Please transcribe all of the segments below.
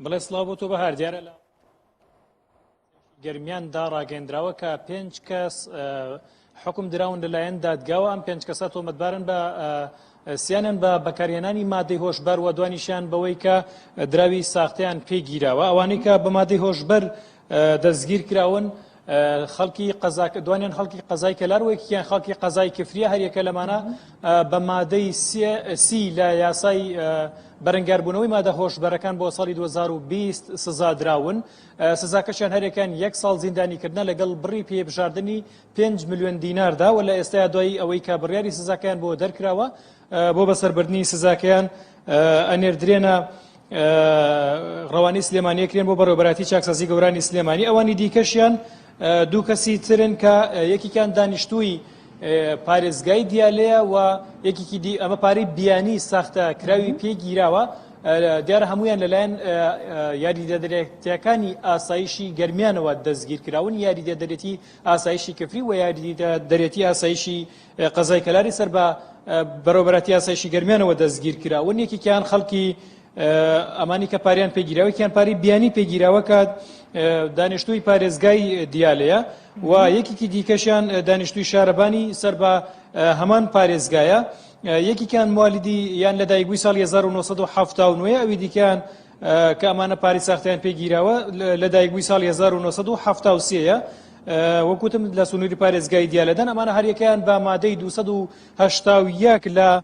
بڵێ سڵاو بۆ تۆ بەهار دیارە لە گەرمیاندا ڕاگەندراوە کە پێنج کەس حکم دراون لەلایەن دادگاوە ئەم پێنج کەسە تۆمەتبارن بە سیانیان بە بەکارهێنانی مادەی هۆشبەر و دوانیشیان بەوەی کە دراوی ساختیان پێگیراوە ئەوانەی کە بە مادەی هۆشبەر دەستگیر کراون خەڵکی قەزاکە دوانیان خەڵکی قەزای کەلار و یەکیان خەڵکی قەزای کفریە هەریەکە لەمانە بە مادەی سی لە یاسای بەرەنگاربوونەوەی مادە هۆشبەرەکان بۆ ساڵی 2020 سزا دراون سزاکەشیان هەرێکان یەک ساڵ زیندانیکردنە لەگەڵ بڕی پێبژاردنی 5 میلیۆن دیناردا و لە ئێستایا دوایی ئەوەی کە بڕیاری سزاکەیان بۆ دەرکراوە بۆ بەسەربردنی سزاکەیان ئەنێردرێنە ڕەوانەی سلێمانی کرێن بۆ بەڕێوەبەرایەتی چاکسازی گەورانی سلێمانی ئەوانی دیکەشیان دوو کەسی ترن کە یەکێکیان دانیشتووی پارێزگای دیالەیە و یەکێکی دی ئەمە پارەی بیانی ساختە کراوی پێگیراوە دیارە هەمویان لەلایەن یاریدەدەرێتەکانی ئاسایشی گەرمیانەوە دەستگیر کراون یاریدەدەرێتی ئاسایشی کفری و یاریدەدەرێتی ئاسایشی قەزای کەلاری سەر بە بەڕێوەبەرایەتی ئاسایشی گەرمیانەوە دەستگیر کراون یەکێکیان خەڵکی ئەمانی کە پاریان پێگیراوە یەکیان پاری بیانی پێگیراوە کە دانیشتووی پارێزگای دیالەیە و یەکێکی دیکەشیان دانیشتووی شارەبانی سەر بە هەمان پارێزگایە یەکێکیان موالیدی یان لەدایکبووی ساڵی 1970 ئەوی دیکەیان کە ئەمانە پارەی ساختەیان پێ گیراوە لەدایکبووی ساڵی 1973 وەکوتم لە سنووری پارێزگای دیالەدەن ئەمانە هەریەکەیان بە مادەی 281 لە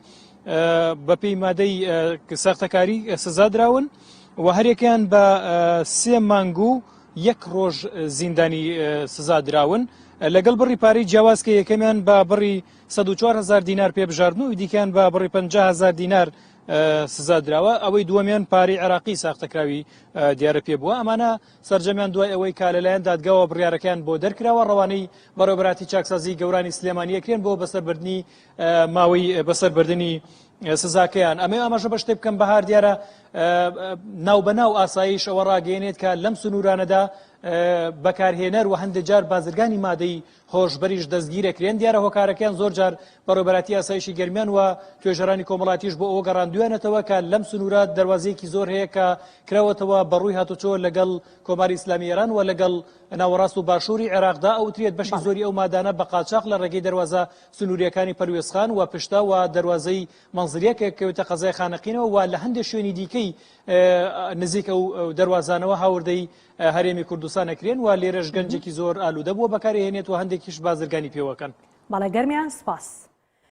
بەپێی مادەی ساختەکاری سزا دراون و هەریەکەیان بە سێ مانگ و یەک ڕۆژ زیندانی سزا دراون لەگەڵ بڕی پارەی جیاواز کە یەکەمیان بە بڕی 104 هزار دینار پێبژاردن و دیکەیان بە بڕی 50 هزار دینار سزا دراوە، ئەوەی دووەمیان پارەی عێراقی ساختەکراوی دیارە پێ بووە، ئەمانە سەرجەمیان دوای ئەوەی کە لەلایەن دادگاوە بڕیارەکەیان بۆ دەرکراوە ڕەوانەی بەڕێوەبەراتی چاکسازی گەورانی سلێمانی ئەکرێن بۆ بەسەربردنی ماوەی بەسەربردنی سزاکەیان. ئەمەی ئاماژە بە شتێک بکەم بەهار دیارە ناوبەناو ئاسایش ئەوە ڕاگەیەنێت کە لەم سنوورانەدا بەکارهێنەر و هەندێک جار بازرگانی مادەی هۆشبەریش دەستگیرەکرێن، دیارە هۆکارەکەیان زۆر جار بەڕێوەبەرایەتی ئاسایشی گەرمیان و توێژەرانی کۆمەڵایەتیش بۆ ئەوە گەڕاندویانەتەوە کە لەم سنوورە دەروازەیەکی زۆر هەیە کە کراوەتەوە بەڕووی هاتوچۆ لەگەڵ کۆماری ئیسلامی ئێران و لەگەڵ ناوەڕاست و باشووری عێراقدا ئەوترێت بەشی زۆری ئەو مادانە بە قاچاخ لە ڕێگەی دەروازە سنووریەکانی پەروێزخان و پشتە و دەروازەی مەنزریە کە کەوتە قەزای خانەقینەوە و لە هەندێک شوێنی دیکەی نزیک ئەو دەروازانەوە هاوردەی هەرێمی کوردستان ئەکرێن و لێرەش گەنجێکی زۆر ئالوودە بووە بەکاری هێنێت و هەندێکیش بازرگانی پێوەکەن. بەڵێ گەرمیان سپاس.